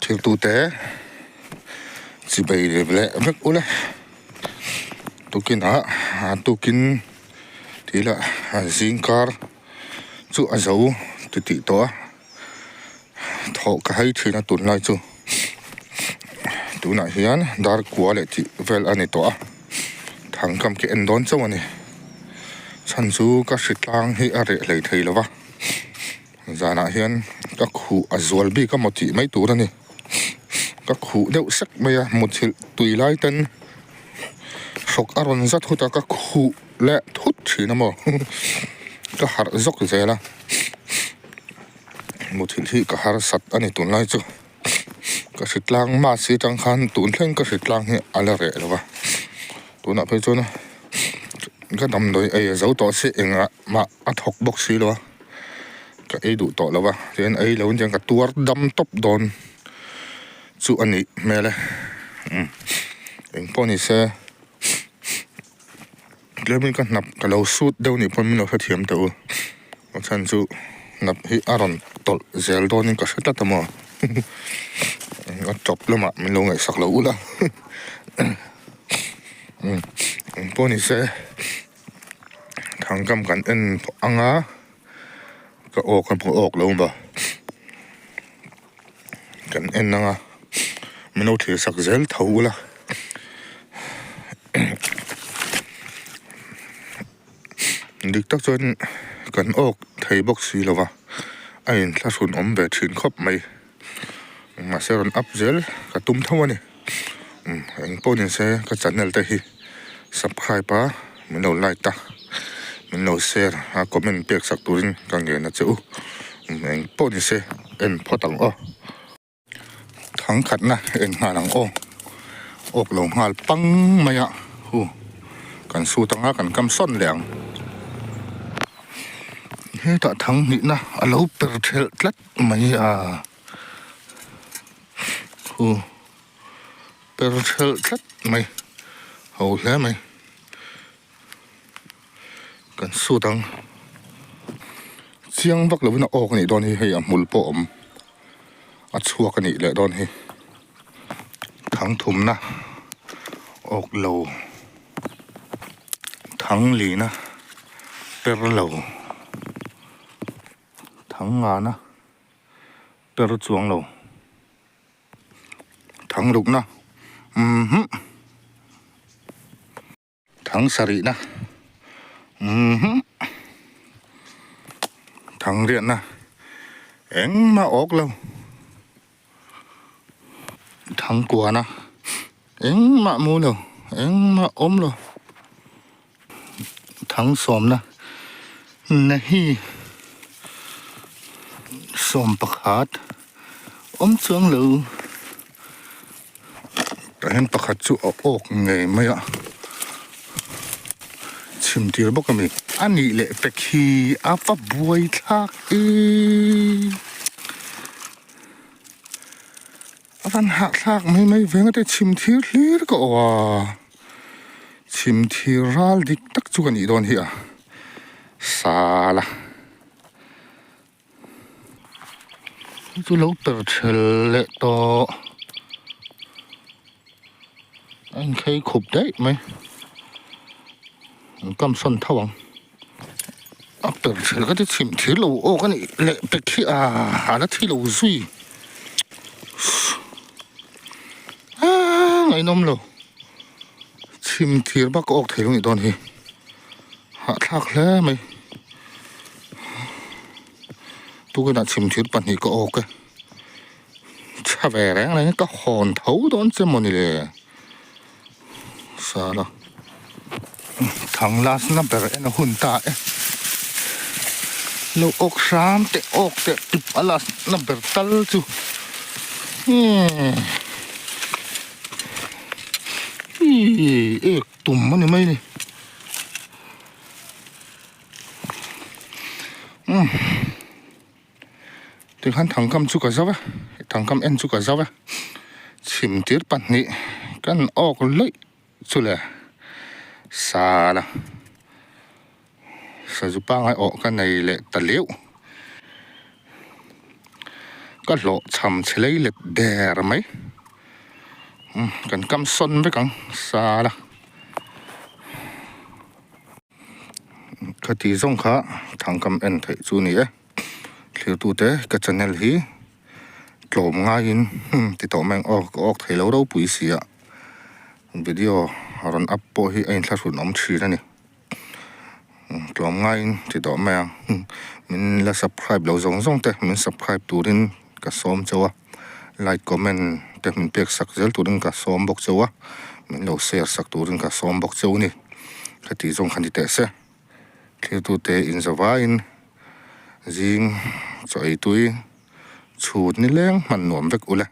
Thiltute chibei leh vek ula tukinah tukin tih lah zingkar chu a zo titih tawh a thawh ka hai thin a tunlai chu tunah hian dar kua leh tih vel a ni tawh a thangkam khi en dawn chauh a ni chhan chu ka hritlang hi a reh hlei thei lo va. Zanah hian ka khuh a zual bik a maw tih mai tur a ni. Ka khuh deuh sek mai a, muthilh tui lai ten hrawk a rawn za thut a, ka khuh leh thut thin a maw ka harh zawk zel a, muthilh hi ka harsat a ni tunlai chu. Ka hritlang mask hi atang khan tun thleng ka hritlang hi a la reh lo va, tunah phei chuan ka damdawi ei a zo tawh si engah mah a thawk bawk si lo a. Ka ei duh tawh lo va tihian ei lo in ka tuar dam tawp dawn chu a nih hmel e umm engpawh ni se tlemin ka hnap ka lo sut deuh nih pawn min lo hrethiam teh u a chhan chu hnap hi a rawn tawlh zel dawn in ka hre tlat a maw a tawp lamah min lo ngaihsak lo ula umm engpawh ni se. Thangkam kan en ang a ka awk a hmu awk lo ba kan en ang a min lo thlir sak zel tho ula dik tak chuan kan awk thei bawk si lo va a inthlahrun awm ve thin khawp mai mahse rawn up zel ka tum tho a ni. Eng pawh ni se ka channel te hi subscribe a min lo like a min lo share a comment pek sak turin ka ngen a che u eng pawh ni se en phawt ang aw thangkhatna en nghal ang aw awk lo nghal pang mai a hu kan sut anga kan kam sawn leh ang hetah thang hnihna a lo per thelh tlat mai a. Hu per thelh tlat mai ho hle mai kan sut ang chiang vak lovin a awk a nih dawn hi hei a hmul pawh a awm a chhuak a nih leh dawn hi thangthumna awk lo thanglina per lo thangngana. Per chuang lo thang rukna umhum thang sarihna umhum thang riahna engmah awk lo thang kuana engmah mu lo engmah awm lo Thang sawmna na hi sawm pakhat awm chuang lo tah hian pakhat chu a awk ngei mai a chhim tir bawk a ni a nih leh pek hi a va buai thlak e a van hahthlak mai mai veng ate chhim thir hlir ka awh a. Chhim thir ral dik tak chu ka nih dawn hi a sala chu lo per thel leh tawh a inkhei khup daih mai an kam sawn tho ang a per thel ka ti chhim thir lo awk a nih leh pek hi a ala thi lo zui aaa ngaihnawm lo. Chhim thir bak awk thei lo nih dawn hi hahthlak hle mai tukinah chhim thir pahnih ka awk e tha ve reng reng ka hawn tho dawn che mawni le sala thang last na ber en a hun ta e lo awk hram teh awk teh tip a last na ber tal chu emm. Ih ek tum a ni mai ni umm tikhan thangkam chu ka zo a thangkam en chu ka zo a chhim tir pahnih kan awk laih chu le sala sazu pangai awh ka nei leh ta leuh. Ka hlawh chham chhe lei let der mai. Umm kan kam sawn vek ang sala. Khati zawng kha thangkam en theih chu ni e. Thirtute ka channel hi tlawm ngaiin ti tawh mai ang aw ka awk thei lo ropui si a video rawn up pawh hi a inthlahrun awm thin a ni. Tlawm ngaiin ti tawh mai ang min la subscribe lo zawng zawng te min subscribe turin ka sawm chauh a like comment te min pek sak zel turin ka sawm bawk chauh a min lo share sak turin ka sawm bawk chauh a ni heti zawng kha ni teh se thiltute inzavaiin zing chaw ei tui chhut nileng hman nuam vek ule.